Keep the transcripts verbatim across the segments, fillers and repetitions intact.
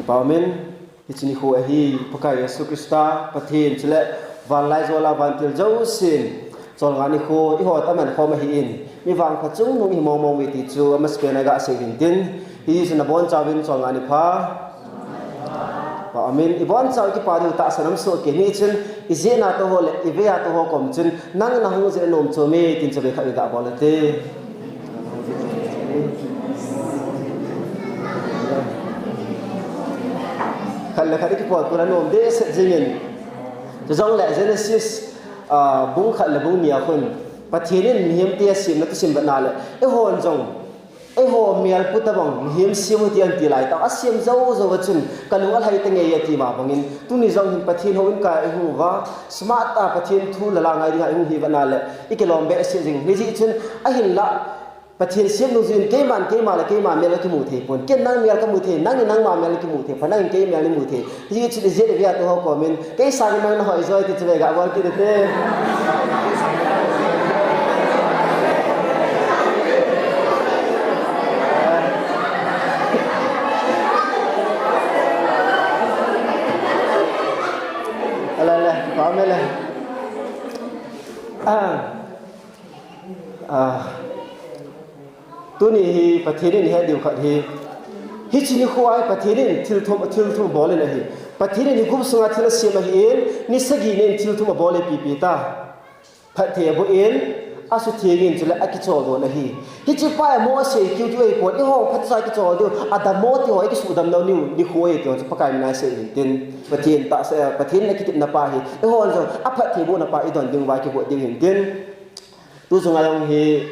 Amen. Hiche nikho ahi, Pakai Jesu Christa, Pathen chule vanlaijol a vantil jousen cholngah nikho, eiho taman khom ahin, mi vangpha chungnung ihi mongmong uve ti chu amasapen a iga sei hintin, hichu nabonchauvin cholngah ni pha. Amen. Ibonchauva kipa diu tahsan um soh kei, hichun ijehna toh ho le ivei a toh ho kom chun, nang nahung jeh nom chom e, tin chavei khat iga bol ute. Khat le khat ikipotpon anom dehset jengin. Chujongle Genesis, ah, bung khat le bung ni a khun, Pathen in mihemte asemna thusim vetna le, eihon jong, eiho melpu tabang mihem sem u hite ati lai tah, asem jou jou a chun kalung alhai tange ati ma bangin, tuni jong hin Pathen houin kaiya ihung uva, smart a Pathen thu le la ngai dinga ihung hi vetna le, ikilom behseh jing. Hijeh chun, ahinla, Pathen sem nungjui in keiman keima le keima mel kakimu thei pon. Ken nang mel kamu thei, nangin nangma mel kakimu thei pon, nangin kei mel neimu thei. Hijeh chun ijeh ivei a toh ho kom in, kei sangin nang nahoi joi ti chu vei ga bol kit ute. Ale le, kom le. Ah. Ah, tuni hi Pathen in ihet diu khat hi, hiche nikho a hi Pathen in thil thum, thil thum abol in ahi. Pathen in hi kum sunga thil asem ahin, ni sagi nin thil thum abol e ipi ipi ta. Phatthei aboh in, asutheng in chule akicholdo in ahi. Hiche pa hi amo asei kiu kiu ahipon, eiho phatsa kicholdo diu, adammo ti ho, ikisuhdam lou nikho ahi ti ho chu Pakai mina isei hintin. Pathen tahsa, Pathen in akitepna pa hi, eihon jong aphatthei bohna pa idon diuva kigot diu hintin. Tu chunga jong hi,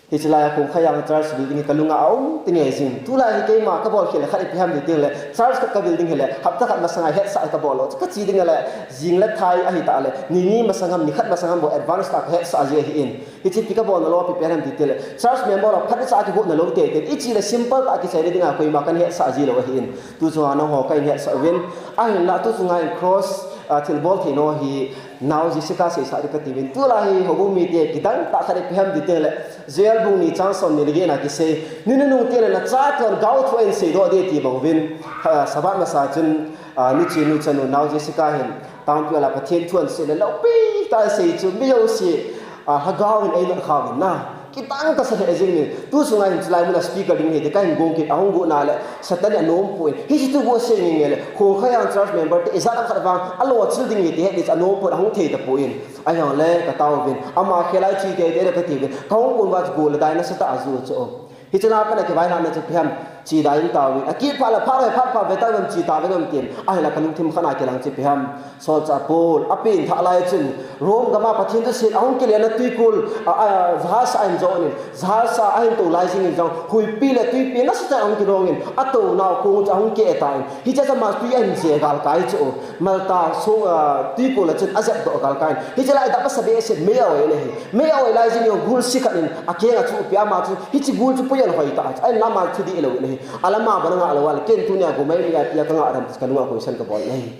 hiche lai a Khongkhayang Church building hi kalunga aum tenge jing. Tulai hi keima kabol khel le khat ipi ham ti teng le, church khat kabuild ding hile, hapta khat masanga hetsah kabol lou. Kache ding le, jing le thai ahitah le, ni ni masang ham, ni khat masang ham bou advance tah kahetsah ji ahin. Hiche ipi kabolna lou, ipi pen ham ti teng le, church member ho phatcha kigotna lou tete, iche le simple tah kichaina dinga koima kahin hetsah ji lou ahin. Tu chunga nangho kahin hetsah uvin. Ahinla tu chunga in cross, ah, thilbol thei nau hi, Nao Jessica seisah ding katiuvin, tulai hi houbung mite kidang tah khat ipi ham ti teng le, Joel bung ni chang som ni le get na kisei, ni nunung teng le nacha toh gao thu ahin seidoh ding ti bang uvin, ha, Sabbath masa chun, ah, nichenu chanu Nao Jessica hin, tangpi ala Pathen thu ahin sei le, loupi tah ahin sei chu, mi jouse, ah, lhagao hin eina kha uvin na. Kitang kasa lheh jing in, tu sunga hin chulai muna speaker ding hite, kahin gong kit, ahung got na le, Satan in anom poi. Hiche thu bou asei nge nge le, Khongkhayang church member te, ijat ham khat vang, alo chil ding hite, het ding chu anom poi, ahung thei tapoi. Ahijongle, katao uvin, ama khel a iche tete le kati uvin, kahung kon uva chu gol le dai nasatah a aju chu. Hiche na pat a kivaihomna chu ipi ham, che dai in tauvin, akit phat le phat le phat phat ve tauvin che tauvin aum tin, ahinla kalungthim khat a kilang chu ipi ham. Solchah Paul, apen thah lai chun, Rome gam a Pathen thuseina ahung kilenna twikol, a, a, jahaz a ahin jon in, jahaz a ahin tou lai jing in jong, huipi le twipi nasatah in ahung kilong in, atounau kong chu ahung keh tan, hiche a chu ama twi ahin je galkai chu, Malta sung, a, twikol a chun ajep doh galkai in, hiche lai dap asa behseh in mei a-oi in ahi, mei a-oi lai jing in gul si khat in, akeng a chu ipi ama chu, hiche gul chu poi alhoi tah, ahinla ama thi dih lou in ahi, alam a bana ngah lou a le, ken tunia gomei mi a tia kangah dan, kalung a koisan kabol in ahi.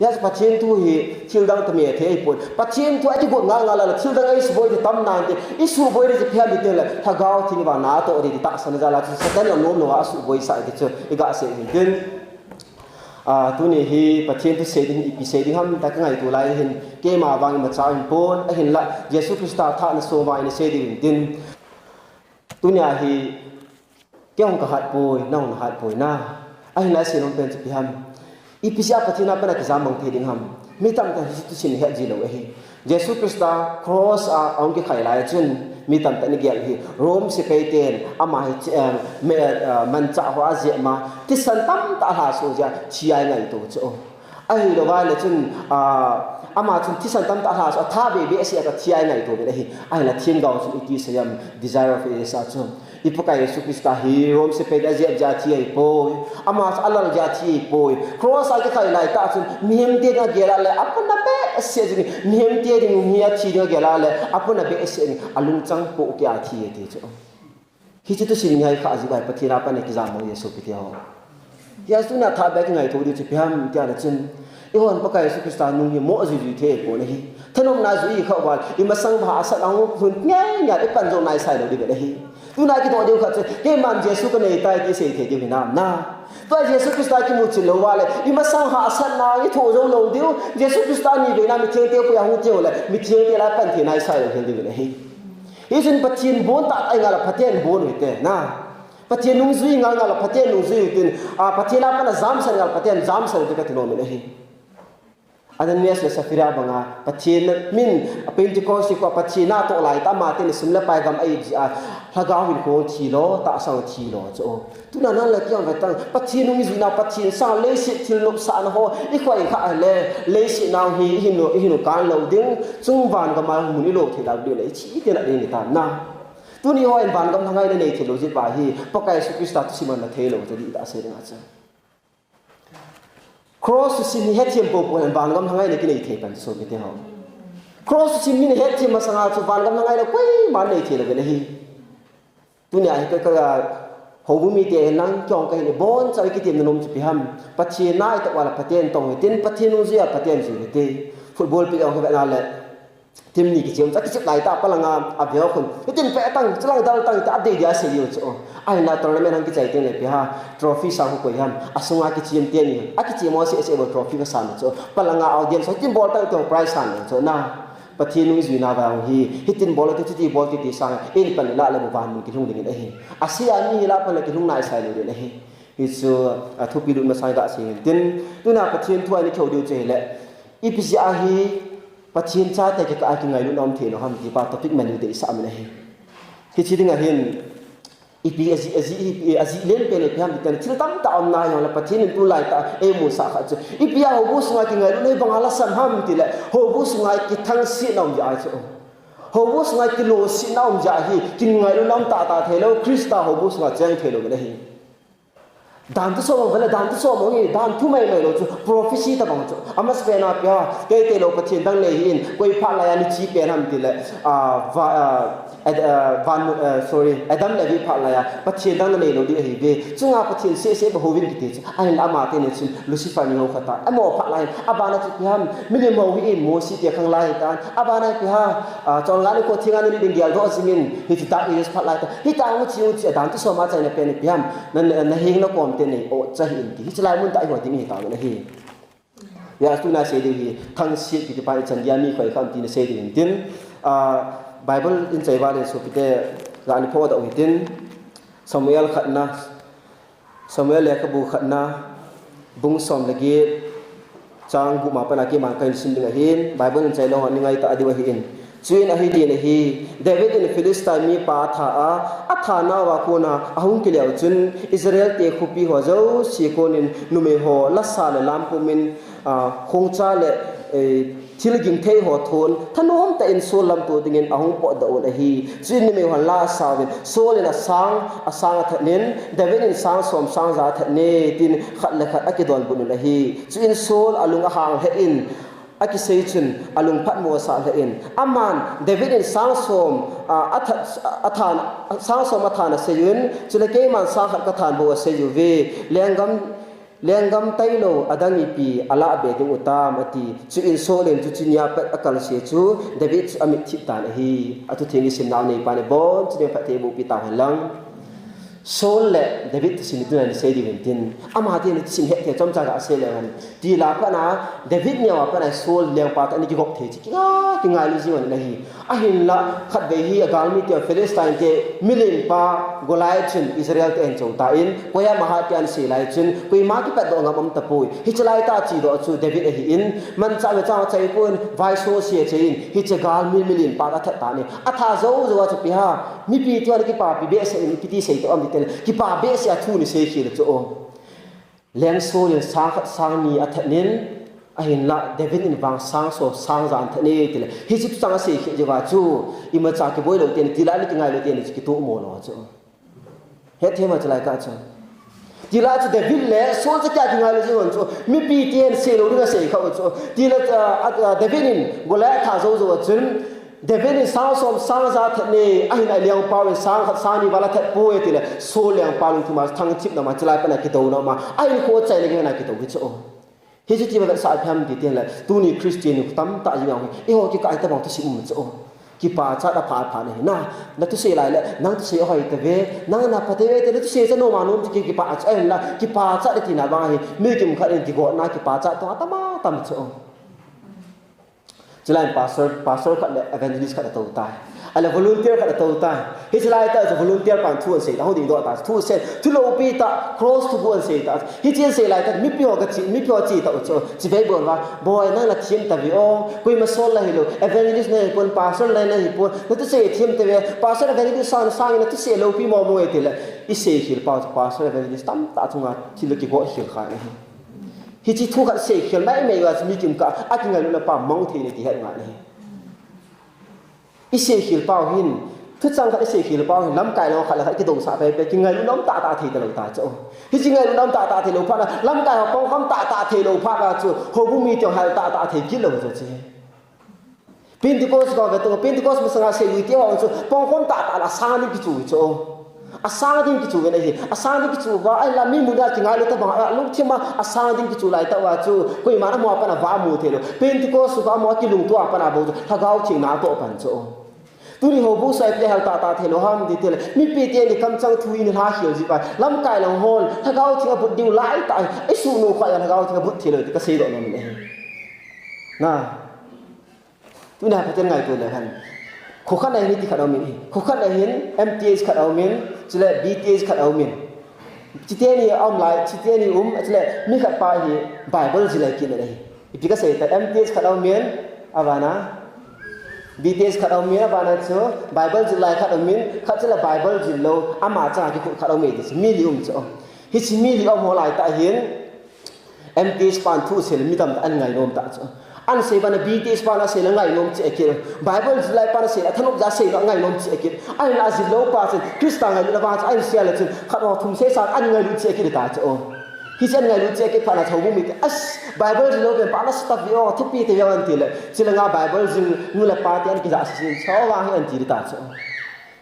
Hijeh chun Pathen thu hi thil dang tah me thei ahipon. Pathen thu a kigot ngal ngal a le thil dang a isuhboi thei tam nante. Isuhboi ding chu ipi ham ti teng le, Lhagao Theng vang natoh ding ti tahsan jal a chu Satan in anom lou a asuhboi sah ti chu iga sei hintin. Ah, tuni hi Pathen thu sei ding, ipi sei ding ham tia kangaito lai hin, keima vang imacha ahipon, ahinla Jesu Christa thahna song vang in sei ding hintin. Tunia hi, Kei hung kahat poi, nahung nahat poi na. Ahinla seinom pen chu ipi ham. Ipi jeh a Pathen a pat a kijam mang thei ding ham. Mi tamtah in hiche thusim hi ahet ji lou ahi. Jesu Christa cross a ahung kikhai lai chun mi tamtah in agel hi. Rome sepai ten ama hi chi-, eh, me-, eh, manchah ho ajep ma. Thisan tamtah alhasoh jeh a thi a eingaito chu. Ahilou vale chun, ah, ama chun thisan tamtah alhasoh, atha be behseh a chu thi a eingaito uvin ahi. Ahinla themgao chun iti asei em, Desire of Ages a chun, i Pakai Jesu Christa hi Rome sepai te ajep jeh a thi ahipoi. Ama chu alal jeh a thi ahipoi. Cross a kikhai lai tah chun, mihem te ding agel a le, apuna behseh jing, mihem te ding hi athi ding agel a le, apuna behseh jing, alungchang pohkeh a thi ahi ti chu. Hiche thusim hi khah jeh uva Pathen a pat a kijam mang Jesu pite ho. Hijeh chun thahat beh a kingaito diu chu ipi ham tia le chun, eihon Pakai Jesu Christa nung hi mo jui jui thei pon ahi. Thanopna jui i khah uva le, imasang uva asat ahung lhun ngai ngai, ipan jong naisai lou ding ahi. Tuna kidoh diu khat chu, keiman Jesu kanei tai ti sei thei diu hinam na. Tua Jesu Christa kimu chin lou uva le, imasang hahsatna ithoh jou lou diu, Jesu Christa ni veina mithengte pui a hung teng ule, mithengte lah a panthei na isah lou hel diu ahi. Hichun Pathen bon tah tah ingai le Pathen bon u hite, na. Pathen nungjui ingai le Pathen nungjui u hitin, a, Pathen a pat a jamsan ingai le Pathen jamsan u hite kati nom in ahi. Ananias le Sapphira banga, Pathen min, Pentecost nikho a Pathen natoh lai tah a amaten sum le pai gam a-ip jeh a, Lhagao hinkho thi lou, tahsa thi lou chu. Tuna nang le kei jong vetan, Pathen nungjui na, Pathen sang leiset thil nopsahna ho, ikhoih kha le, leiset nau hi, ihin u, ihin u kan lou ding, chung van gam a mun ilo thei lou ding le, ichi tena ding ni tam na. Tuni hon van gam lhangai na nei thei lou jeh uva hi, Pakai Jesu Christa thusim a na thei lou, tadi ta sei ding ahi chu. Cross thusim hi hethem poupou in van gam lhangai na kinei thei pan chu sopite ho. Cross thusim hi na hethem masang a chu van gam lhangai na koiman nei thei lou ve na hi. Tunia hi ka, ka, houbung mite nang kei jong kahin ibon cha kitem na nom chu ipi ham. Pathen na itoh uva le Pathen tong u hitin, Pathen nungjui a Pathen jui u hite. Football pitch a jong ka vet na le, team ni kichep, a kichep lai tah a palanga aveu khun. Hitin pe tang, chulang dal tang, ta adei dia sei u chu. Ahinla tournament hung kichai teng le ipi ham, trophy sang khu koi ham. Asunga kichem teni. Akichem ho seh seh bou trophy kasan chu. Palanga audience, hitin bol tang tong prize san chu na. Pathen nungjui na vang hi. Hitin bol ti, chuti bol ti ti sang. Eipan lah le bou van mun kilhung ding in ahi. Asei a mi lah a pan le kilhung nai sai lou ding ahi. Hichu, a, thupi lut masang gasei in tin. Tuna Pathen thu a ini kihou diu chu hile. Ipi jeh a hi Pathen chate kikah a kingailut na um thei lou ham ti pa topic man u deisah min ahi. Hiche dinga hin ipi ajeh, ajeh, ipi ajeh len pen ipi ham ti teng thil tamtah aum nai jong le Pathen in tulai tah a eimusah khat chu. Ipi a houbung sunga kingailut na hi banga la sam ham ti le houbung sunga kithangsetna um jeh ahi chu. Houbung sunga kilungsetna um jeh ahi, kingailut na um tah tah thei lou, Christa houbung sunga cheng thei lou na hi. Dan thusom vele, dan thusom hi, dan thu mai mai lou chu, prophecy tabang chu. Amasapen a ipi ham, kei tilou Pathen dang nei hih in, koi phat laiya nache pen ham ti le, a, va, a, ad, a, van, a, sorry, Adam le Evi phat laiya, Pathen dang nanei lou ding ahi ve. Chunga Pathen seh seh bou houvin kiti chu. Ahinla amaten chun, Lucifer ni hou khat a. Amaho phat laiya, abana chu ipi ham, milim hou hih in, Mosi te khang lai tan. Abana ipi ham, a, chonga nikho thenga nilih ding geldoh jing in, hichu dark ages phat lai ta. Hita hung chi hung chi a dan thusom a achaina pen ipi ham. Na, na, na heng na kom te nei, o, cha hih in ti. Hichu lai mun tah a iho ding ahi tau na hi. Hia tuna sei diu hi, thangset kiti pa ichan dia mi koi kham ti na sei diu hin tin. A, Bible in chai val in sopite, ga ni phodoh u hitin. Samuel khatna, Samuel lekhabu khatna, bung som le get, chang gup ma pana keiman kahin sim ding ahin, Bible in chai lou hon ni ngai ta diu ahin. Chuin ahi din ahi, David in Philistine mipa atha a, atha nauva kona ahung kile u chun, Israel te khopi ho jouse konin numei ho lasa le lam pumin, a, khongcha le, eh, thil gingthei ho thon, thanom tah in Saul lamto dingin ahung potdoh un ahi. Chuin numei hon la asauvin, Saul in asang, asang athat in, David in sang som sang ja athat e, tin khat le khat akidonbut un ahi. Chuin Saul alung ahang lheh in, akisei chun alung phatmo asah lheh in, aman David in sang som, a, athat, athan, sang som athan asei un, chule keiman sang khat kathan bou asei uve, lenggam Lenggam tailou adang ipi alah be ding utam, ati. Chuin Saul in chuche nia pat akalse chu David chu amit thip tan ahi. Athutheng isim nau neipan ibon chun phatthei bohpi tauhen lang. Saul le David thusim tuna isei diu hin tin. Amaten thusim hetthei chomcha gasei leu hen. Tila pat a David neo a pat a Saul lengpa tah in akigop thei chu kinga, kingailu jing un ahi. Ahinla, khatvei hi agalmi te Philistine te milenpa Goliath chun Israel te ahin chou tan, koiham ahat ti ahin sei lai chun, koima kipatdoh ngam aum tapoi. Hiche laitah a chedoh chu David ahin, manchah machang achai pon, vaisose achai in, hiche galmi milenpa athat tan. Atha jou jou a chu ipi ham, mipi te hon kipapi behseh in, ipi ti sei toh ham ti teng le, kipa behseh a thu ana sei khel chu o. Leng Saul in sang khat sang ni athat in, ahinla David in vang sang som sang ja athat e tile. Hiche thuchang asei khel jeh uva chu, imacha kiboi lou teni, tila le kingai lou teni chu kitoh mo lou chu. Hethem a chu laitah chu. Tila chu David le Saul chu kia kingai lou jing un chu. Mipi ten sei lou ding asei kha u chu. Tila, a, a, David in Goliath atha jou jou a chun, David in sang som sang ja athat e, ahinla lengpa in sang khat sang ni val athat poi tile, Saul lengpa lungthim a thangthip na ma, chulai pat a kidou na ma, ahinkho achaina gei a kidou hi chu. Hichu itia vetsah ipi ham ti teng le, tuni Christian tamtah jing a hi, eiho kikah a tabang thusim um chu. Kipachat apha pha nahi na. Na thusei lai le, nang thusei ahoi tave, nang na pha tave, te na thusei cha nom a nom ti kipachat ahi la, kipachat ati na bang hi, mi kimkhat in kigotna kipachat to atam atam chu. Chulai in pastor, pastor khat le evangelist khat ato tai. Ahile volunteer khat ato tai. Hiche lai tah chu volunteer pan thu asei ta, hou ding doh ta, thu asei, thu loupi tah, cross thuguh asei ta. Hiche asei lai tah, mipi ho kache, mipi ho che tah u chu, chevei bol uva, boi nang nathem tave o, koima sol la hilou, evangelist nahi pon, pastor la nahi pon, nathusei them tave, pastor evangelist sang, sang in nathusei loupi mo mo e tile, isei khel pau chu, pastor evangelist tamtah chunga thil kigo khel kha nahi. Hiche thu khat sei khel mai mai uva chu mi kimkhat a kingailutna pa mang thei nahi ti het ngai nahi. Isei khel pau hin, thuchang khat isei khel pau hin, lamkai lang khat le khat kidousah pei pei, kingailutna um tah tah thei talou ta chu. Hiche ngailutna um tah tah thei lou phat na, lamkai ho pongkhom tah tah thei lou phat na chu, houbung mite hal tah tah thei kit lou chu che. Pentecost kong ve tung, Pentecost masanga seilui te ho chu, pongkhom tah tah la asang ding kichu chu. Asang ding kichu ve nahi, asang ding kichu uva, ahinla mi muna kingailu tabang, alungthim a asang ding kichu lai tah uva chu, koiman amaho a pat a va amu thei lou. Pentecost sung a amaho kilungto a pat a bou chu, Lhagao Theng na atoh pan chu. Tuni houbung sung a ipi hal tah tah thei lou ham ti tile, mipi teni kamchang thu in lha khel ji pa, lamkai lang hon, Lhagao Theng abut diu lai tah, isuh nu kho a Lhagao Theng abut thei lou ti kasei doh nom in ahi. Na. Tuni a phaten ngaito leu hen. Kho khat a hin hiti khat aumin. Kho khat a hin M T H khat aumin, chule B T H khat aumin. Chiteni aum lai, chiteni um, chule mi khat pa hi Bible jil lai kit in ahi. Ipi kasei ta M T H khat aumin, avana. B T H khat aumin, avana chu Bible jil lai khat aumin, khat chule Bible jil lou, ama chang kikhut khat aumin, mi li um chu. Hiche mi li um ho lai tah hin, M T H pan thu asei le mi tamtah in angainom ta chu. Asei bana B T H pan asei le ngainom cheh kit. Bible jil lai pan asei le athanop ja asei le angainom cheh kit. Ahinla ajil lou pa chun Christa ngailutna vang chu ahin sei le chun khat ho thum sei sang angailut cheh kit ta chu. Hiche angailut cheh kit phat na chu houbung mite, as, Bible jil lou pen pa nasa tave o, thupi tave o anti le. Chule nga Bible jil nu le pa te ahin kija sese in chu vang hi anti ta chu.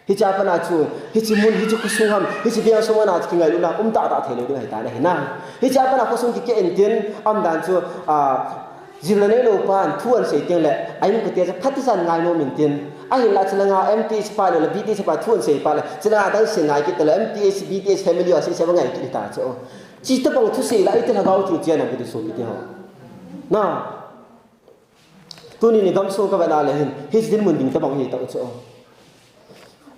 Hiche a pat na chu, hiche mun, hiche khosung ham, hiche veng sung a na chu kingailutna um tah tah thei lou ding ahi ta nahi na. Hiche a pat na khosung kikeh in tin, aum dan chu, a, jilna neilou pan thu ahin sei teng le, a inkote chu phatechan ngainom in tin. Ahinla chule nga M T H pa le, le B T H pa thu ahin sei pa le, chule nga dang sei ngai kit le, M T H, B T H family a sei sei ngai kit ta chu. Chuti tabang thusei la, iti Lhagao Theng chen a kiti sopi te ho. Na. Tuni ni gamsung kavet na le hin, hiche dinmun ding tabang hi tah chu.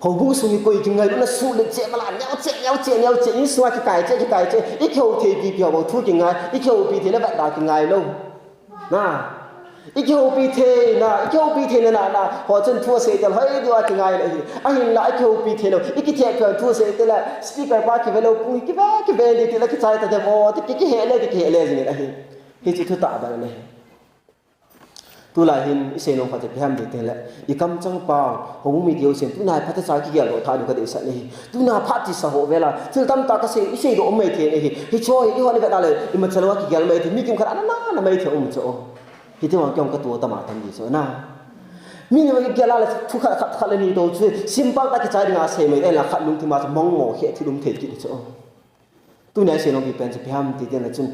Houbung sung hi koi kingailutna suh le cheh mala, neo cheh, neo cheh, neo cheh, insung a kikai cheh, kikai cheh, ikihou thei pi pi ho bang thu kingai, ikihoupi thei le vet da kingai lou. Na. Ikihoupi thei na, ikihoupi thei na na na, ho chun thu asei tel hoi diu a kingai le hi. Ahinla ikihoupi thei lou, ikitheh pi thu asei tel le, speaker pa kive lou, pung kive, kive ni ti le kichai ta de vo, ti ki, kihe le, ki, kihe le jing le hi. Hiche thu tah bang le hi. Tulai hin isei nom khat chu ipi ham ti teng le, ikamchang pau, houbung mite jousen, tuna phatecha kigel doh tha diu kadeisah nahi. Tuna phat tisa ho vela, thil tamtah kasei, isei doh um mai thei nahi. Hiche hi, eiho ni vet na le, imacha lou a kigel mai thei, mi kimkhat ana na, na mai thei um chu. Hiti vang kei jong katoh tam a tam di chu na. Mi ni kigel a le, thu khat, khat, khat le ni to chu, simple tah kichai dinga sei mai, ahinla khat lungthim a chu mong mo khe thil um thei kit chu. Tunia isei nom pen chu ipi ham ti teng le chun,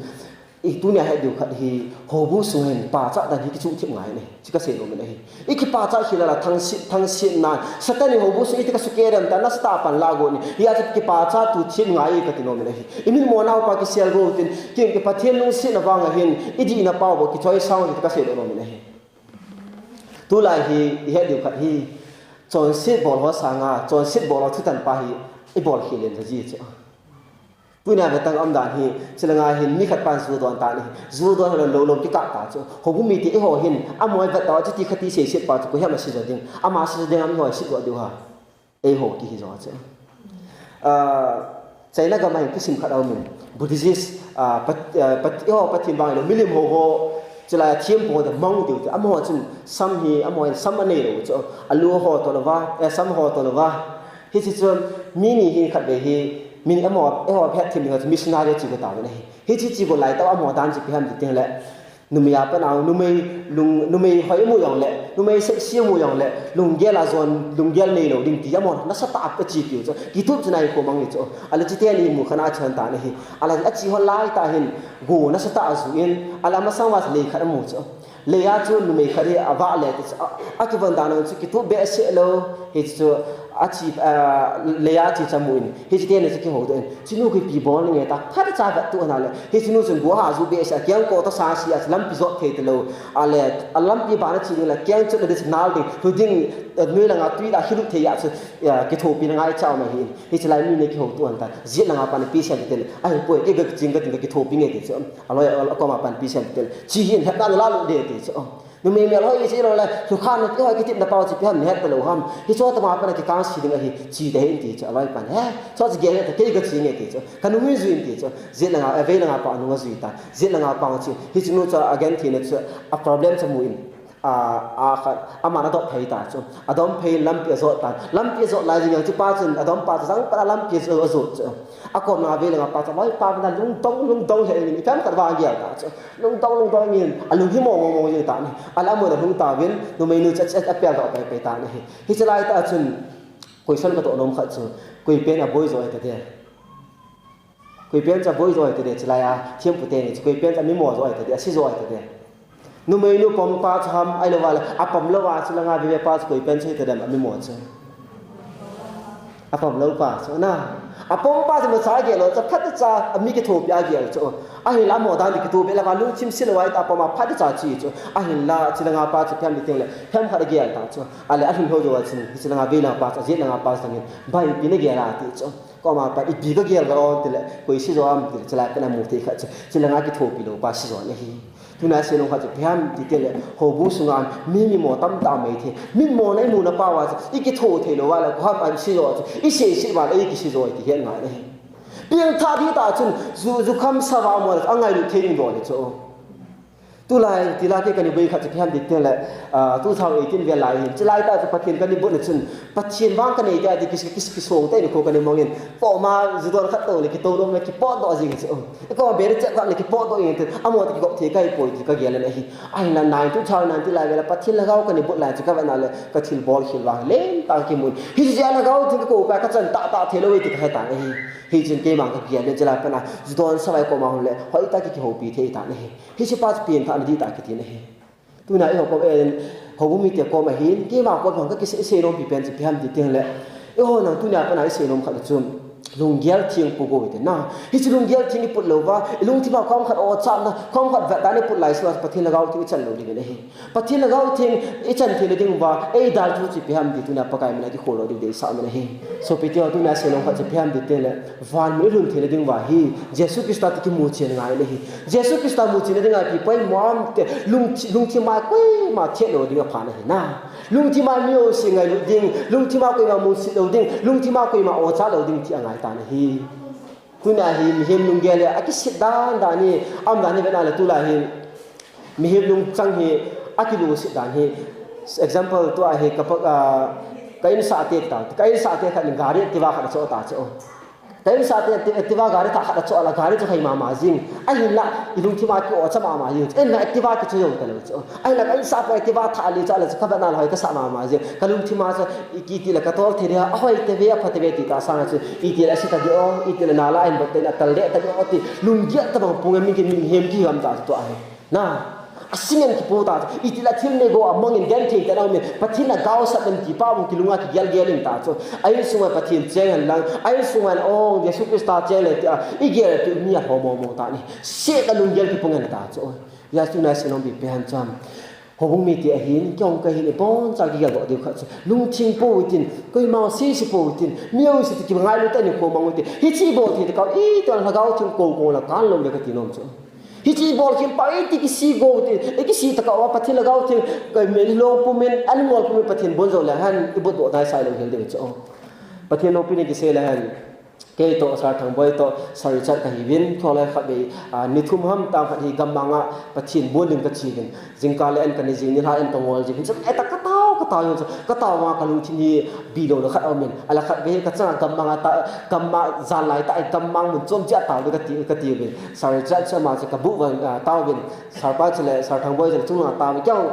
i tunia het diu khat hi, houbung sung hin pachat dan hi kichuh thip ngai nahi, chu kasei nom in ahi. Ikipachat khel a la thangsit, thangsit nan, Satan in houbung sung iti kasukeh dem ta, nasatah a pan la got in, hia chu kipachat tu thip ngai kati nom in ahi. Imin mo nau pa kisel go tin, kin ki Pathen lungsetna vang a hin, idihna pau bou kichoisang ti kasei nom in ahi. Tulai hi, ihet diu khat hi, chonset bol ho sanga, chonset bol ho thutan pa hi, ibol khel in ahi chu. Tunia vetang um dan hi, chule nga hin mi khat pan ju don ta ni. Ju don lou lou kikah ta chu. Houbung mite eiho hin, amaho vet ta chu ti khati seiset pa chu, koiham asei jo ding. Ama sei jo ding, amaho sei jo diu ha. Eiho kihi jo chu. Ah, China gam a hin thusim khat aumin. Buddhist, ah, pat, ah, pat, eiho Pathen vang lou, milim ho ho. Chule thempu ho te mang diu te. Amaho chun sam hi, amaho hin sam anei lou chu. Alu ho to lou va, eh, sam ho to lou va. Hiche chun mi ni hin khat ve hi, mi ni amaho, eiho phet thim ding chu missionary chi go ta ve nahi. Hiche chi go lai tah amaho dan chu ipi ham ti teng le. Numei a pat a, numei lung, numei hoi mu jong le, numei sexy mu jong le, lunggel a jon, lunggel nei lou ding ti, amahon nasatah a achi piu chu. Kitup chu nahi ko mang ni chu. Ahile chiten imu khan a chon ta nahi. Ahile achi hol lai tah hin, go nasatah a ju in, ahile amasang uva lei khat amu chu. Lei a chu numei khat hi avah le ti chu. A, akivon dan chu kitup behseh lou, hichu, Achi, ah, lei a chi chu amu in, hiche teni chu kihoudoh in, chunu koi ipi bol nange ta, phat cha vet tu ana le, hiche nu chun go ha ju behseh a, kengkoh toh sa si a, lampi jot thei talou, ahile, alampi bana chi ding le, keng chotna ding chu nal ding, lhu ding, eh, noi langa tui la hilut thei a chu, eh, kithopina ngai cha um ahi. Hiche lai mi ni kihouto anta, jet langa pan pi sem ti le, ahipoi, kei ga ching ka ding ka kithopi nge ti chu, aloi, akoma pan pi sem ti le, chi hin hetna la lut de ti chu. Numei mel hoi ichi lou le, lhukhan na ti hoi kitepna pau chu ipi ham nahet talou ham. Hichu tama pana kikang si ding ahi, chi te hin ti chu, aloi pan. He, chu chu gel ta, kei ga chi nge ti chu. Ka nung hi jui in ti chu. Jet langa, avei langa pa nung ajui ta. Jet langa pa chu. Hiche nu chu agenthei na chu, a problem chu amu in. A, a kha, aman adop phei ta chu. Adom phei lampi ajot ta. Lampi ajot lai jing chu pa chun, adom pa chu jang pa lampi ajot chu. Akom langa avei langa pa chu, aloi pa na lungdong, lungdong he in, ipi ham khat va gel ta chu. Lungdong, lungdong in, alung hi mong, mong, mong jing ta ni. Ahile amun alhung tauvin, numeinu chu, chu, apel doh pai, pai ta ni. Hiche lai tah chun, question kadoh nom khat chu, koi pen aboi jo ahi tade. Koi pen chu aboi jo ahi tade, chulai a, thempu teni chu, koi pen chu amimo jo ahi tade, asi jo ahi tade. Numeinu pom pa chu ham, ahilou vale, apom lou a chu langa veve pa chu koi pen chu ahi tade, amimo chu. Apom lou pa chu na. Apom pa chu imacha agel lou, chu phat cha, ami kithopi agel chu. Ahinla amo dan di kithopi lou va lungthim se lou a ita apom a phat cha chi chu. Ahinla, chulanga pa chu ipi ham ti teng le, themkhat agel ta chu. Ahile alhun lhou jou a chun, hiche langa avei langa pa chu, ajet langa pa chu tangin, bai ipi nagel a ti chu. Koma pa, ipi kagel ga o ti le, koi si jo ham ti le, chulai a kana mu thei khat chu. Chulanga kithopi lou pa si jo ahi. Tuna sei nom khat chu ipi ham ti teng le, houbung sunga mi mimo tamtah um ahi thei. Mimo na imu na pau a chu, ikitho thei lou va le, koi ham a si jo chu, isei sei va le, ikisi jo ti het ngai ahi. Piangthah di tah chun, ju, jukham sa va mo le, angailut thei ding bol le chu. Tulai, tila kei kani boi khat chu ipi ham ti teng le, ah, two thousand eighteen vel lai hin. Chulai tah chu Pathen kani bot na chun, Pathen vang kanei te ati kis, kis, kisong te ni ko kani mong in. Koma ju don khat to le kitou lom le kipot doh jing chu. Koma beri chet khat le kipot doh jing te. Amo te kigop thei kahi poi ti kagel le ahi. Ahinla nine, two thousand nine lai vela Pathen lhagao kani bot lai chu kavet na le kathil bol khel vang len tah kimun. Hijeh a lhagao thil ko ka kachan tah tah thei lou ti kahe tan ahi. Hichun keima kagel le chulai a pat a ju don sa vai koma hung le. Hoi tah ki kihoupi thei tan ahi. Hiche pa chu piangthahna di tah kiti na ahi. Tuna eiho kom, eh, houbung mite kom ahin, keima kom hung kakisei, sei nom pi pen chu ipi ham ti teng le. Eiho nang tuna pana isei nom khat chu, lunggel theng po go ite na. Hiche lunggel theng iput lou va, ilungthim a kom khat ochatna, kom khat vetdan iput lai sung a Pathen lhagao theng ichan lou ding ahi. Pathen lhagao theng ichan thei le ding uva, eidalha chu ipi ham ti tuna Pakai min a kikhol lou ding deisah min ahi. Sopi teho, tuna sei nom khat chu ipi ham ti teng le, van mun ilhun thei le ding uva hi, Jesu Christa toh kimu chen ngai le ahi. Jesu Christa mu chen na dinga ipi poimo ham ti le, lungthi-, lungthim a koima thet lou dinga pha ahi na. Lungthim a mi jouse ngailut ding, lungthim a koima musit lou ding, lungthim a koima ochat lou ding ti angai tan ahi. Tuna hi mihem lunggel hi akisit dan dan hi, aum dan hi vet na le tulai hi. Mihem lungchang hi akilusit dan hi. Example tua hi ka pa, ah, ka insah te ta. Ka insah te khat in gari Activa khat acho ta chu. Ka insah te, te, Activa gari thah khat acho a le gari chu hoi mama jing. Ahinla, ilungthim a ki-o cha mama jing. Ahinla Activa kicho jong talou chu. Ahinla ka insah pa Activa thah le chu a le chu ka vetna le hoi kasa mama jing. Ka lungthim a chu iti le ka tol thei dia, ahoi tave, apha tave ti ta sanga chu. Iti le asi tadem, iti le nala ahin bot tadem, atal de tadem ti. Lunggel tabang pung a mi ki mihem kigam ta chu tua hi. Na, asing in kipo ta chu, iti le thil nei go a mang in genthei tah in aum in, Pathen a gaosap in ti pa bou kilunga kigel gel in ta chu. A insung a Pathen cheng hen lang, a insung a ong Jesu Christa cheng le ti a, igel ti mi a ho mo mo ta ni. Se ka lunggel kipung hen ta chu. Hijeh chun tuna sei nom pi pen chu. Houbung mite ahin, kei hung kahin, ibon cha kigel doh diu khat chu. Lungthim pou hitin, koima sese pou hitin, mi jouse toh kingailut tah in ikho mang u hite. Hiche bol thei tah kah, iti le lhagao theng kou kou la kan lou le kati nom chu. Hiche bol khel pa, iti kisi go te, ikisi tah kah uva Pathen lhagao theng, ka men long pumin, an ngol pumin Pathen bon jou le hen, ibot doh dai sai lou hel ding chu. Pathen loupina kisei le hen. Kei toh, Sir Thangboi toh, Sir Richard kahiuvin, kholai khat vei, ah, ni thum ham tang khat hi gammang a Pathen bon ding kache uvin. Jingkah le an kanei jing, nilhah an kangol jing. Hichun, eta katao, katao jong chu, katao vang kalungthim hi bilou na khat aumin. Ala khat vei kachanga gammang a ta, gammang jan lai tah, gammang mun chom cheh a tao ding kati, kati uvin. Sir Richard chu ama chu kabu vang, ah, tao uvin. Sir pa chu le, Sir Thangboi chu le chunglang a tao uvin. Kei jong,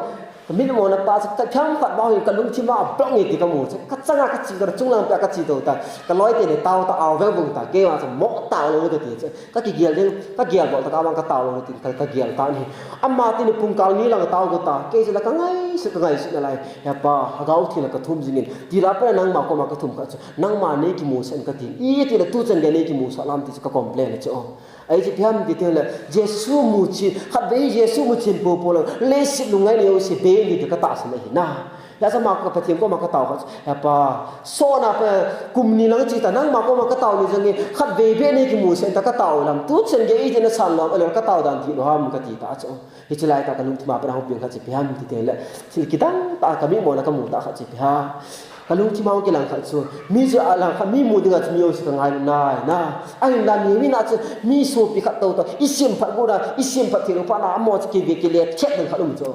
Ka mitmo na pa chu ka themkhat bang hi kalungthim a bang e ti kamu chu. Kachanga kache ka chunglang pia kache tou ta. Kaloi teni tao ta ao veng vung ta. Kei vang chu mo tao lou kati chu. Kakigel ding, kagel bol ta ka vang katao lou tin ka, kagel tan ahi. Ama teni pungkal ni lang tao got ta. Kei chu la kangaisut, kangaisut nalai. He Pa, Lhagao Theng la kathum jingin. Ti la pa nangma koma kathum kha chu. Nangma nei kimusah in kati. Iti la tuchan gei nei kimusah lam ti chu ka complain chu. Ahi chu ipi ham ti teng le, Jesu muchen, khatvei Jesu muchen popo le, leiset lungngai nei jouse bei in ti katahsan ahi na. Hijeh a chu ama ka Pathen koma katao kha chu, He Pa, sona pa kum ni lang che ta, nangma koma katao ni jong in, khatvei beh nei kimusah in ta katao lam, tuchan gei iti nasan lou, ahilou le katao dan dih lou ham kati ta chu. Hiche lai tah kalungthim a pat a hung peng khat chu ipi ham ti teng le, thil kidang tah a kamitmo na kamu tah khat chu ipi ham. Kalungthim a hung kilang khat chu, mi chu alang khat, mi mu ding a chu mi jouse kangailut nai na. Ahinla mi, mi na chu, mi sopi khat tou tou, isemphat got na, isemphat thei lou phat na, amaho chu kive kile chet ding khat um chu.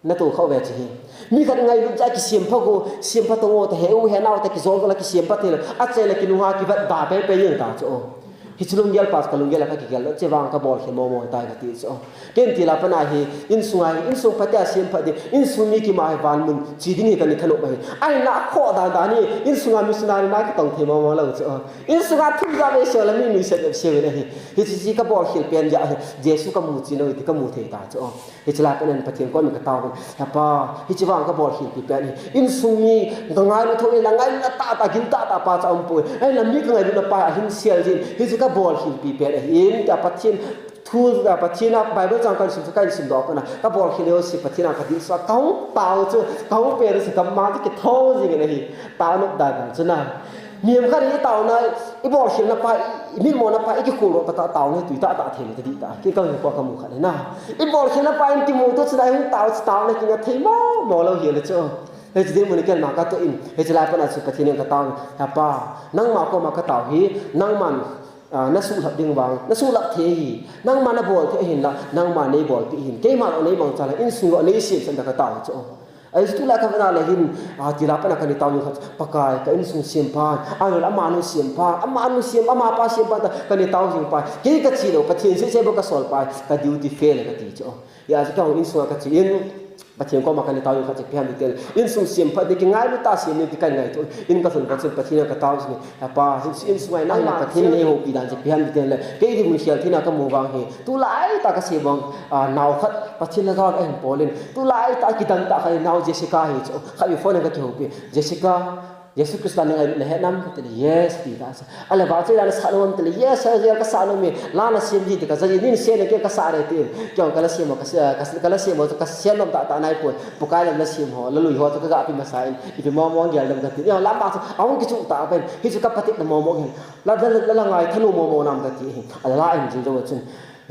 Nato kha uve chu hi. Mi khat ngailut jeh a kisemphat got, semphat tou got ta, he u he nao ta kijol got la kisemphat thei lou, achaina kinunga kivat da pei pei jeng ta chu. Hiche lunggel pa chu kalunggel a kakigel lou, hiche vang kabolkhel momo tai kati chu. Ken ti la pat a hi, insunga hi, insung phatea semphat ding, insung mi kima hi vanmun che ding hi kana thanop ahi. Ahinla akhoh dan dan hi, insunga missionary na kitong thei momo lou chu. Insunga thum ja vei seo la mi nuisat bep seo in ahi. Hiche chu kabolkhel pen jeh ahi, Jesu kamu che lou ti kamu thei ta chu. Hiche lai pat in Pathen koma katao in, He Pa, hiche vang kabolkhel pi pen hi. Insung mi kangailut thou in la ngailutna tah tah, gin tah tah pa chu aumpoi. Ahinla mi kangailutna pa ahin sel jin. Hiche kabolkhel pi pen ahi. In ta Pathen thu, Pathen a Bible chang kahin sim, kahin simdoh pat a, kabolkhel jouse Pathen a kadilsah, kahung tao chu, kahung pen chu, gammang chu kitho jing in ahi. Tao nop dan dan chu na. Mihem khat hi taona, ibolkhelna pa, i, imitmo na pa, ikikhol lou pa tah, taona hi tui tah tah thei le tadih tah. Kei kahin koi kamu khat hi na. Ibolkhelna pa in kimu tu chu na hung tao chu taona kinga thei momo lou hi le chu. Hiche dinmun a ken ma katoh in, hiche lai pat a chu Pathen in katao, He Pa, nangma koma katao hi, nangman Ah, nasuhlhap ding vang, nasuhlhap thei hi, nangma nabol thei ahinla, nangma neibolpeh in, keima jong neimangcha le, insung jong neisemsan ta katao chu. Ahi chu tulai kavet na le hin, ah, ti la pat a kana tao jing khat, Pakai, ka insung sempa, ahilou le amanu sempa, amanu sem, amapa sempa ta kana tao jing pa, kei kache lou, Pathen sese bou kasol pa, ka duty fail kati chu. Hijeh a chu kei jong insung a kache in, Pathen koma kana tao jing khat chu ipi ham ti le, insung semphat ding, kingailut tah a sem ding ti kahin ngaito in, kalhun khat chun Pathen a katao jing in, He Pa, insung a hi nangma Pathen in eihoupi dan chu ipi ham ti le, kei dinmun khel thei na kamu vang hi, tulai tah a kasei vang, ah, nao khat Pathen lhagao in ahin bol in, tulai tah a kidang tah khat nao Jessica hi chu, khat vei phone in kakihoupi, Jessica, Jesu Christa nangailut nahet nam kati le, Yes, ti ta chu. Ahile vahchoi la nasah nom am ti le, Yes, sir, sir, kasah nom e. La nasem ji ti kaja ji, nei sem le kei kasah re ti. Kei jong kala sem ho, kasa, kasa, kala sem ho, kasem nom tah tah naipoi. Pakai lam nasem ho, lalui ho chu kagah pi masa in. Ipi momo gel dem kati. Io, lam ba chu, ahung kichuh tah pen. Hichu kapatepna momo hin. La, la, la, la ngai thanom momo nam kati hi. Ahile la in jing jong chun.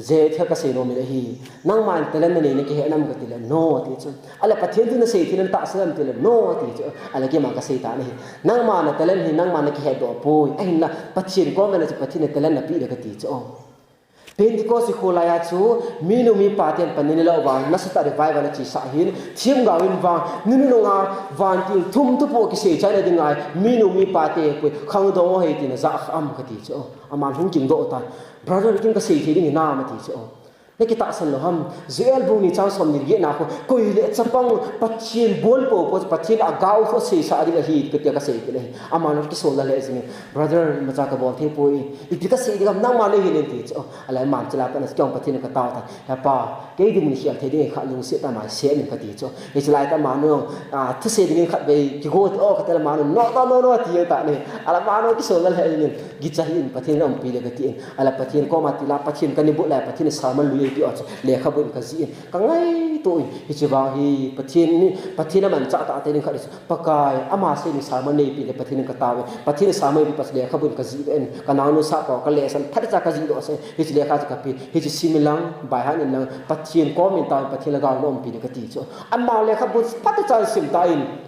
Jethia kasei nom in ahi. Nangman talent nanei nakihet nam kati le, No, ati chu. Ahile Pathen thu nasei thei nam tahsan am ti le, No, ati chu. Ahile keima kasei tan ahi. Nangma na talent hi, nangma nakihetdoh poi. Ahinla, Pathen koma na chu Pathen in talent napeh le kati chu. Pentecost kholai a chu, minu mipa ten panin la vang, nasatah revival achesah hin, themgao in vang, ni nunung a, vantil thum thupo kisei chaina ding ahi, minu mipa te poi, khangdong ho hi tin ajah kha am kati chu. Aman hung kingdoh tan. Brother, ken kasei thei ding hinam ati chu. Nakitahsan lou ham, Joel bung ni chang som ni le get na khu, koi le chapang Pathen bol popo, Pathen a gao khu seisah ding ahi, kati a kasei kit le. Aman kisol lha lheh jing in, Brother, imacha kabol thei poi, ipi kasei ding ham, nangman neihil in ti chu. Ahile aman chulai pat a chu kei jong Pathen a katao tan. He Pa, kei dinmun khel thei ding khat lungset tah a aman sem in kati chu. Hiche lai tah a amanu, ah, thusei ding khat vei kigo ti o kati le amanu, No, no, no, no, ati tan ahi. Ahile amanu kisol lha lheh jing in, Kicha hih in, Pathen in umpi le kati in. Ahile Pathen koma ti la, Pathen kana bol le, Pathen in sermon lui eipeh o chu, lekhabu in kajih in. Kangaito in, hiche vang hi, Pathen in, Pathen a manchah tah tei ding khat hi chu, Pakai, ama sei ding sermon neipeh le, Pathen in katao in. Pathen in sermon eipeh pa chu lekhabu in kajih in. Kanaonu sahpa, kalehsan, phatecha kajih doh sah in. Hiche lekha chu kape, hiche sim in lang, baihat in lang, Pathen koma tao in, Pathen lhagao in aumpi le kati chu. Ama lekhabu phatecha sim tan.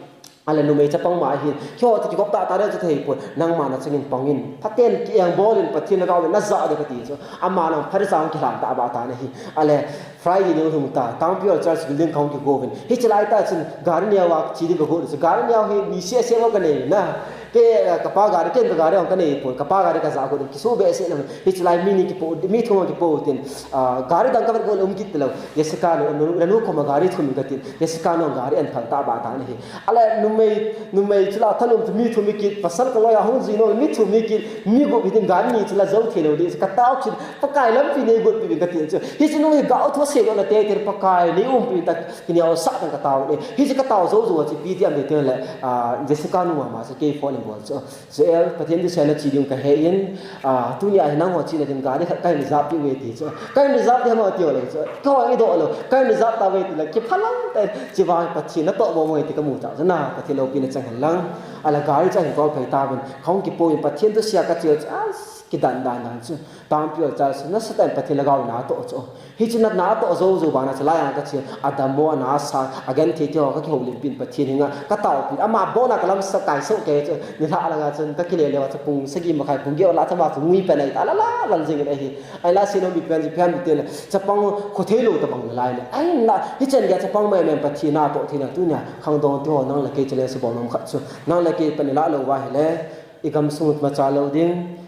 Ale numei chapang ma ahin, keiho chu kigop tah tah ding chu thei pon, nangma nachangin pang in, phaten kieng bol in, Pathen lhagao in najah ding kati chu. Ama nang phat jang kilhan tah ba tan ahi. Ale Friday ni lhung ta, Tangpi Old Church building kahung kigo uvin. Hiche lai tah chun gari neo a che ding kagot chu. Gari neo hi mi seh seh ho kanei na. Kei, eh, kapa gari, ken kagari hung kanei pon, kapa gari kajah got in, kisu behseh na. Hiche lai mi ni kipo, mi thum kipo tin, ah, gari dang kavet got le um kit lou. Jessica nu, nu, nu khoma gari thum katin. Jessica nu gari an phal tah ba tan ahi. Ale numei, numei chu la thalum chu mi thum kit, pasal kaloi a hung jui nom mi thum kit, mi gup hitin gari ni chu la jou thei lou ding, katao kit, Pakai lampi neigot peh uvin kati chu. Hiche nu hi gao thu seh got na te te Pakai neiumpi uvin ta, kineo sah tan katao e. Hiche katao jou jou a chu ipi ti ham ti le, ah, Jessica nu mama chu kei phone in bol chu. Joel, Pathen thusei a nache ding kahe in, ah, tunia hi nangho chena ding gari khat kahin reserve peh uve ti chu. Kahin reserve ding ham ati lou chu. Keiho idoh lou. Kahin reserve tauve ti le, kiphalam tah in, hiche vang Pathen natoh mong mong e ti kamu tah chu na, Pathen loupina chang hen lang. Ale gari chu ahin call phei tauvin. Kahung kipo in Pathen thusei a kache chu, ah, kidan dan dan chu. Tangpi Old Church chu nasatah in Pathen lhagao in natoh chu. Hiche na, natoh jou jou bana chu laiya kache, adammo, anasa, agenthei teho kakihoulimpi in Pathen henga kataopi. Ama bol a kalamsap kaisah kei chu, nilhah langa chun kakile le uva chu pung sagi makhai pung get lah chama chu ngui pen ahi ta, la la lal jing in ahi. Ahinla seinom ipi ham ti le, chapang kho thei lou tobang nalai le. Ahinla, hichan geiya chapang mai mai Pathen natoh theina tunia, khangdong teho nang le kei challenge bol nom khat chu. Nang le kei pan ilah lou uva ahile, igamsung imacha lou ding.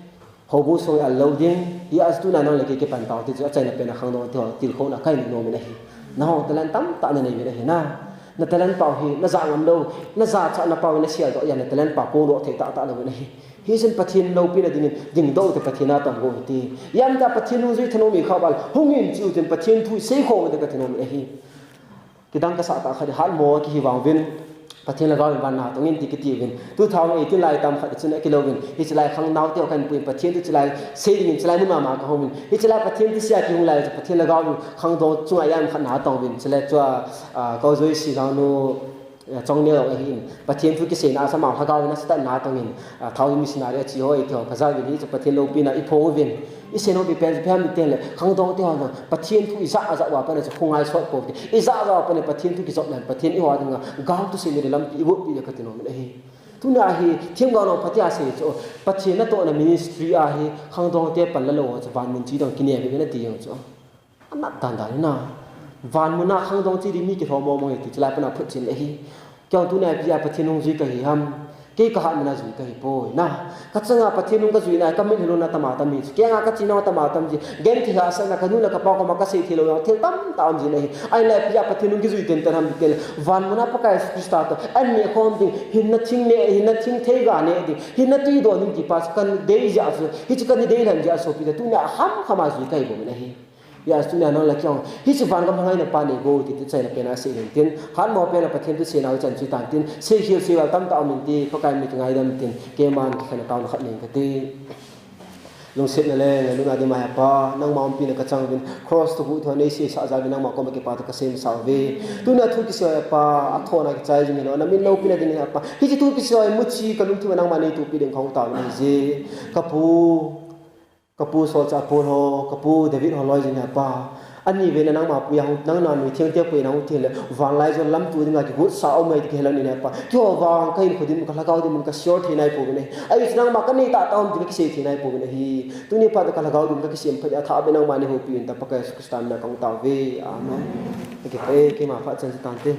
Houbung sung i-al lou ding, hijeh a chu tuna nang le kei kipan tau ti chu achaina pen a khangdong teho tilkhouna kahin nom in ahi. Nangho talent tamtah nanei uvin ahi na. Na talent pau hi najah ngam lou, najachatna pau hi nasel doh a na talent pau kongdoh thei tah tah lou in ahi. Hichun Pathen loupina dingin dingdoh ute, Pathen a tong go ute. Ijemtia Pathen nungjui thanom i kha val hung in chi utin Pathen thu i seikhom ute kati nom in ahi. Kidang kasah tah khat hi hatmo kihi vang uvin, Pathen lhagao in van natong in ti kiti uvin. Two thousand eighteen lai tam khat chun akilou uvin. Hiche lai khang nao teho kahin pui in Pathen thu hiche lai sei dingin hiche lai mun mama kahung uvin. Hiche lai Pathen thusei a kihung lai chu Pathen lhagao in khangdong chunga ijat khat natong uvin. Chule chua, ah, Kaujoi Silang nu, eh, chongneo ahin. Pathen thu kiseina a chu ama lhagao in asatah in natong in. Ah, Thao missionary ache ho iti ho kajah uvin hichu Pathen loupina iphong uvin. Isei nom ipi ham ti le, khangdong teho na, Pathen thu ijah jah uva pat na chu khongai sot pou te. Ijah jah uva pat na Pathen thu kijop le, Pathen eiho dinga, gao thusei ni le lampi igot pi le kati nom in ahi. Tuna hi, themgao nong phatea sei chu, Pathen natohna ministry a hi, khangdong te pan la lou chu, van mun chi dong kinem uvin ati jong chu. Anat dan dan na. Van mun a khangdong che ding mi kilhom mong mong e ti chu lai pat na phutchen le hi. Kei tunia ipi a Pathen nungjui kahi ham. Kei kahat mun a jui kahi poi na. Kachanga Pathen nung kajui na, kamit hilou na tama tam hi. Kenga kachenau tama tam hi. Genthei hahsatna kanu le kapa koma kasei thei lou jong thil tamtah um jin ahi. Ahinla ipi a Pathen nung kijui tenten ham ti le. Van mun a Pakai Jesu Christa toh an neh khom ding. Hinna thing neh, hinna thing theiga neh ding. Hinna tui don ding ti pa chu kanei jeh a chu. Hichu kanei lhan jeh a chu pi le tunia hamkham a jui kahi bou in ahi. Hijeh a chu tunia nang le kei jong, hiche van gam lhangaina pa nei go ti, ti achaina pen a sei in tin, hatmo pen a Pathen thu seina u chan chu tan tin, seikhel seival tamtah um in ti, Pakai min kingaidam tin, keiman kikhen a taona khat nei kati. Lungsetna le ngailutna dima he Pa, nangma umpina kachang uvin, cross toh huhtheng nei seisah jal uvin nangma koma kipa toh kasei masa uve. Tunia thu kisei he Pa, athona kichai jing hilou, namin loupina dingin he Pa. Hiche thu kisei he muchi kalungthim a nangma nei tupi ding kahung taona hije. Kapu, Kapu Solchah Paul ho, kapu David ho loi jing he Pa. Ani veina nangma puiya hung, nangma nui theng te puiya hung theng le, vanlai jon lamtu dinga kigotsa um mai ti kihelou in he Pa. Keiho vang kahinkho dinmun, kalhagao dinmun kasure thei nai pouvin ahi. Ahi chu nangma kanei tahtah um ti kakisei thei nai pouvin ahi. Tuni phat a kalhagao dinmun kakisem phat a athah beh nangma neihoupi uvin tin Pakai Jesu Christa mina kahung tao uve. Amen. Kakipah e, keima phat chan chu tan te.